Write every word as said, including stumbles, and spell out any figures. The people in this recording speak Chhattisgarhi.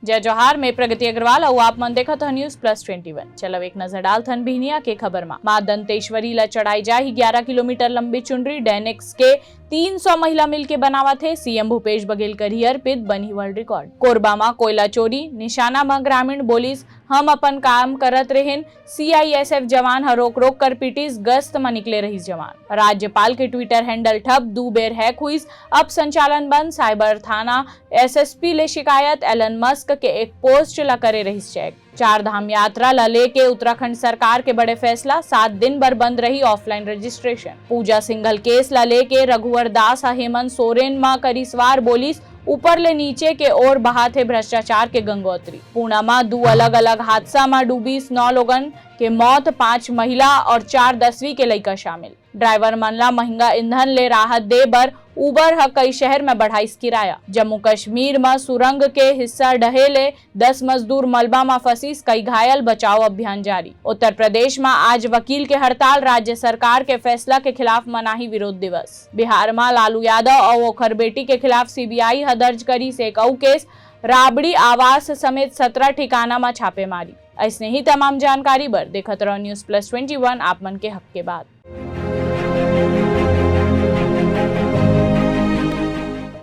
जय जोहार, मैं प्रगति अग्रवाल अउ आप मन देखत हव News Plus Twenty One। चलव एक नजर डालथन बिहनिया के खबर मा। माँ दंतेश्वरी ला चढ़ाई जाही ग्यारह किलोमीटर लंबी चुनरी। डायनेक्स के तीन सौ महिला मिलके बनावत हे, सीएम भूपेश बघेल करही अर्पित, बनही world record। कोरबा मा कोयला चोरी, निशाना मा ग्रामीण बोलिस, हम अपन काम करत रहेन, सीआईएसएफ जवान ह रोक रोक कर पीटिस, गश्त म निकले रहिस जवान। राज्यपाल के Twitter handle ठप, दू बेर hack हुइस, अब संचालन बंद, cyber थाना एसएसपी ले शिकायत, एलन मस्क के एक post ला करे रहिस check। चार धाम यात्रा ला लेके उत्तराखंड सरकार के बड़े फैसला, सात दिन बर बंद रही offline registration। पूजा सिंघल case ला लेके रघुवर दास ह हेमंत सोरेन म करिस वार, बोलिस ऊपर ले नीचे के ओर बहात हे भ्रष्टाचार के गंगोत्री। पूना म दू अलग-अलग हादसा म डूबिस नौ लोगन के मौत, पांच महिला और चार दसवीं के लइका शामिल। ड्राइवर मन ला महंगा ईंधन ले राहत दे बर Uber ह कई शहर म बढ़ाइस किराया। जम्मू कश्मीर म सुरंग के हिस्सा ढहे ले दस मजदूर मलबा म फंसिस, कई घायल, बचाव अभियान जारी। उत्तर प्रदेश म आज वकील के हड़ताल, राज्य सरकार के फैसला के खिलाफ मनाही विरोध दिवस। बिहार म लालू यादव अउ ओखर बेटी के खिलाफ सीबीआई ह दर्ज करिस एक अउ case, राबड़ी आवास समेत सत्रह ठिकाना म छापेमारी। अइसने ही तमाम जानकारी बर देखत रहव News Plus Twenty One, आप मन के हक के बात।